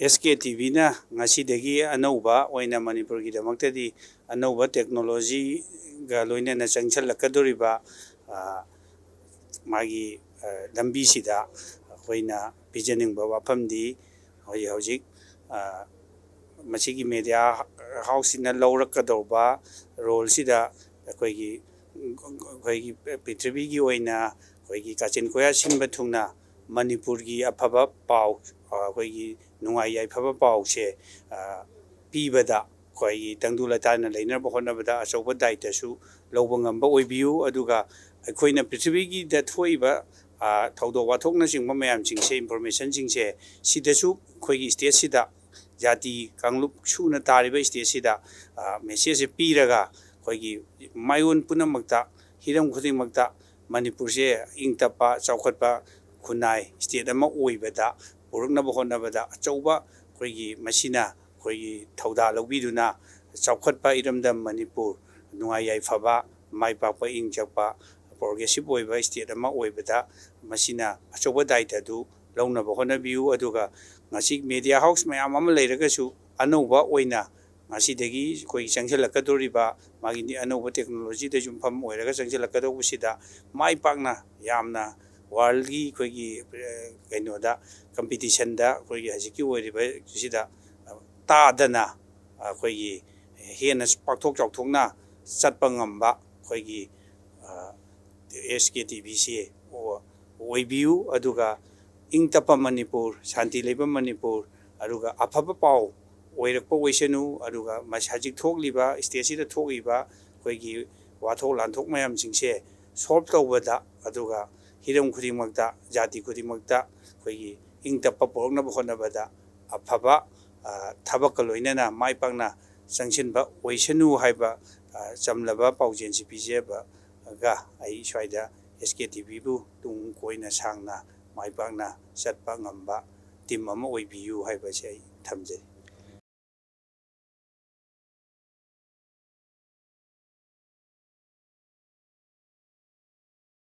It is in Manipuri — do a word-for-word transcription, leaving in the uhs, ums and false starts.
ꯑꯦꯁ ꯀꯦ ꯇꯤ ꯚꯤꯅ ꯉꯁꯤꯗꯒꯤ ꯑꯅꯧꯕ ꯑꯣꯏꯅ ꯃꯅꯤꯄꯨꯔꯒꯤꯗꯃꯛꯇꯗꯤ ꯑꯅꯧꯕ ꯇꯦꯛꯅꯣꯂꯣꯖꯤꯒ ꯂꯣꯏꯅꯅ ꯆꯪꯁꯤꯜꯂꯛꯀꯗꯧꯔꯤꯕ, ꯑ, ꯃꯥꯒꯤ, ꯑ, ꯂꯝꯕꯤꯁꯤꯗ ꯑꯩꯈꯣꯏꯅ ꯄꯤꯖꯅꯤꯡꯕ ꯋꯥꯐꯝꯗꯤ ꯍꯧꯖꯤꯛ ꯍꯧꯖꯤꯛ, ꯑ, ꯃꯁꯤꯒꯤ ꯃꯦꯗꯤꯌꯥ ꯍꯥꯎꯁꯁꯤꯅ ꯂꯧꯔꯛꯀꯗꯧꯕ ꯔꯣꯜꯁꯤꯗ ꯑꯩꯈꯣꯏꯒꯤ, ꯑꯩꯈꯣꯏꯒꯤ ꯄ꯭ꯔꯤꯊꯤꯕꯤꯒꯤ ꯑꯣꯏꯅ ꯑꯩꯈꯣꯏꯒꯤ ꯀꯥꯆꯤꯟ ꯀꯣꯌꯥ ꯁꯤꯟꯕ ꯊꯨꯡꯅ ꯃꯅꯤꯄꯨꯔꯒꯤ ꯑꯐꯕ ꯄꯥꯎ, ꯑꯩꯈꯣꯏꯒꯤ ꯅꯨꯡꯉꯥꯏ ꯌꯥꯏꯐꯕ ꯄꯥꯎꯁꯦ, ꯑ, ꯄꯤꯕꯗ ꯑꯩꯈꯣꯏꯒꯤ ꯇꯪꯗꯨ ꯂꯩꯇꯥꯅ ꯂꯩꯅꯕ ꯍꯣꯠꯅꯕꯗ ꯑꯆꯧꯕ ꯗꯥꯏꯇꯁꯨ ꯂꯧꯕ ꯉꯝꯕ ꯑꯣꯏꯕꯤꯌꯨ꯫ ꯑꯗꯨꯒ ꯑꯩꯈꯣꯏꯅ ꯄ꯭ꯔꯤꯊꯤꯕꯤꯒꯤꯗ ꯊꯣꯛꯏꯕ, ꯑ, ꯊꯧꯗꯣꯛ ꯋꯥꯊꯣꯛꯅꯆꯤꯡꯕ ꯃꯌꯥꯝꯁꯤꯡꯁꯦ, ꯏꯟꯐꯣꯔꯃꯦꯁꯟꯁꯤꯡꯁꯦ, ꯁꯤꯗꯁꯨ ꯑꯩꯈꯣꯏꯒꯤ ꯁ꯭ꯇꯦꯠꯁꯤꯗ, ꯖꯥꯇꯤ ꯀꯥꯡꯂꯨꯞ ꯁꯨꯅ ꯇꯥꯔꯤꯕ ꯁ꯭ꯇꯦꯠꯁꯤꯗ, ꯑ, ꯃꯦꯁꯦꯖꯁꯦ ꯄꯤꯔꯒ ꯑꯩꯈꯣꯏꯒꯤ ꯃꯥꯏꯑꯣꯟ ꯄꯨꯝꯅꯃꯛꯇ, ꯍꯤꯔꯝ ꯈꯨꯗꯤꯡꯃꯛꯇ ꯃꯅꯤꯄꯨꯔꯁꯦ ꯏꯪ ꯇꯞꯄ, ꯆꯥꯎꯈꯠꯄ ꯈꯨꯟꯅꯥꯏ ꯁ꯭ꯇꯦꯠ ꯑꯃ ꯑꯣꯏꯕꯗ ꯄꯨꯔꯛꯅꯕ ꯍꯣꯠꯅꯕꯗ ꯑꯆꯧꯕ ꯑꯩꯈꯣꯏꯒꯤ ꯃꯁꯤꯅ ꯑꯩꯈꯣꯏꯒꯤ ꯊꯧꯗꯥꯡ ꯂꯧꯕꯤꯗꯨꯅ ꯆꯥꯎꯈꯠꯄ ꯏꯔꯝꯗꯝ ꯃꯅꯤꯄꯨꯔ, ꯅꯨꯡꯉꯥꯏ ꯌꯥꯏꯐꯕ, ꯃꯥꯏ ꯄꯥꯛꯄ, ꯏꯪ ꯆꯞꯄ, ꯄ꯭ꯔꯣꯒ꯭ꯔꯦꯁꯤꯞ ꯑꯣꯏꯕ ꯁ꯭ꯇꯦꯠ ꯑꯃ ꯑꯣꯏꯕꯗ ꯃꯁꯤꯅ ꯑꯆꯧꯕ ꯗꯥꯏꯇ ꯑꯗꯨ ꯂꯧꯅꯕ ꯍꯣꯠꯅꯕꯤꯌꯨ꯫ ꯑꯗꯨꯒ ꯉꯁꯤ ꯃꯦꯗꯤꯌꯥ ꯍꯥꯎꯁ ꯃꯌꯥꯝ ꯑꯃ ꯂꯩꯔꯒꯁꯨ ꯑꯅꯧꯕ ꯑꯣꯏꯅ ꯉꯁꯤꯗꯒꯤ ꯑꯩꯈꯣꯏꯒꯤ ꯆꯪꯁꯤꯜꯂꯛꯀꯗꯧꯔꯤꯕ ꯃꯥꯒꯤ ꯑꯅꯧꯕ ꯇꯦꯛꯅꯣꯂꯣꯖꯤꯗ ꯌꯨꯝꯐꯝ ꯑꯣꯏꯔꯒ ꯆꯪꯁꯤꯜꯂꯛꯀꯗꯧꯕꯁꯤꯗ ꯃꯥꯏ ꯄꯥꯛꯅ ꯌꯥꯝꯅ ꯋꯥꯔꯜꯒꯤ ꯑꯩꯈꯣꯏꯒꯤ, ꯑ, ꯀꯩꯅꯣꯗ, ꯀꯝꯄꯤꯇꯤꯁꯟꯗ ꯑꯩꯈꯣꯏꯒꯤ ꯍꯧꯖꯤꯛꯀꯤ ꯑꯣꯏꯔꯤꯕꯁꯤꯗ ꯇꯥꯗꯅ ꯑꯩꯈꯣꯏꯒꯤ ꯍꯦꯟꯅ ꯄꯥꯛꯊꯣꯛ ꯆꯥꯎꯊꯣꯛꯅ ꯆꯠꯄ ꯉꯝꯕ ꯑꯩꯈꯣꯏꯒꯤ, ꯑ, ꯑꯦꯁ ꯀꯦ ꯇꯤ ꯚꯤꯁꯤ ꯑꯣꯏꯕꯤꯌꯨ꯫ ꯑꯗꯨꯒ ꯏꯪ ꯇꯞꯄ ꯃꯅꯤꯄꯨꯔ, ꯁꯥꯟꯇꯤ ꯂꯩꯕ ꯃꯅꯤꯄꯨꯔ, ꯑꯗꯨꯒ ꯑꯐꯕ ꯄꯥꯎ ꯑꯣꯏꯔꯛꯄ ꯑꯣꯏꯁꯅꯨ꯫ ꯑꯗꯨꯒ ꯃꯁꯤ ꯍꯧꯖꯤꯛ ꯊꯣꯛꯂꯤꯕ, ꯁ꯭ꯇꯦꯠꯁꯤꯗ ꯊꯣꯛꯂꯤꯕ ꯑꯩꯈꯣꯏꯒꯤ ꯋꯥꯊꯣꯛ ꯂꯥꯟꯊꯣꯛ ꯃꯌꯥꯝꯁꯤꯡꯁꯦ ꯁꯣꯜꯕ ꯇꯧꯕꯗ, ꯑꯗꯨꯒ ꯍꯤꯔꯝ ꯈꯨꯗꯤꯡꯃꯛꯇ, ꯖꯥꯇꯤ ꯈꯨꯗꯤꯡꯃꯛꯇ ꯑꯩꯈꯣꯏꯒꯤ ꯏꯪ ꯇꯞꯄ ꯄꯨꯔꯛꯅꯕ ꯍꯣꯠꯅꯕꯗ ꯑꯐꯕ, ꯑ, ꯊꯕꯛꯀ ꯂꯣꯏꯅꯅ ꯃꯥꯏ ꯄꯥꯛꯅ ꯆꯪꯁꯤꯟꯕ ꯑꯣꯏꯁꯅꯨ ꯍꯥꯏꯕ, ꯑ, ꯆꯝꯂꯕ ꯄꯥꯎꯖꯦꯜꯁꯤ ꯄꯤꯖꯕꯒ ꯑꯩ ꯁ꯭ꯋꯥꯏꯗ ꯑꯦꯁ ꯀꯦ ꯇꯤ ꯚꯤꯕꯨ ꯇꯨꯡ ꯀꯣꯏꯅ ꯁꯥꯡꯅ ꯃꯥꯏ ꯄꯥꯛꯅ ꯆꯠꯄ ꯉꯝꯕ ꯇꯤꯝ ꯑꯃ ꯑꯣꯏꯕꯤꯌꯨ ꯍꯥꯏꯕꯁꯦ ꯑꯩ ꯊꯝꯖꯔꯤ꯫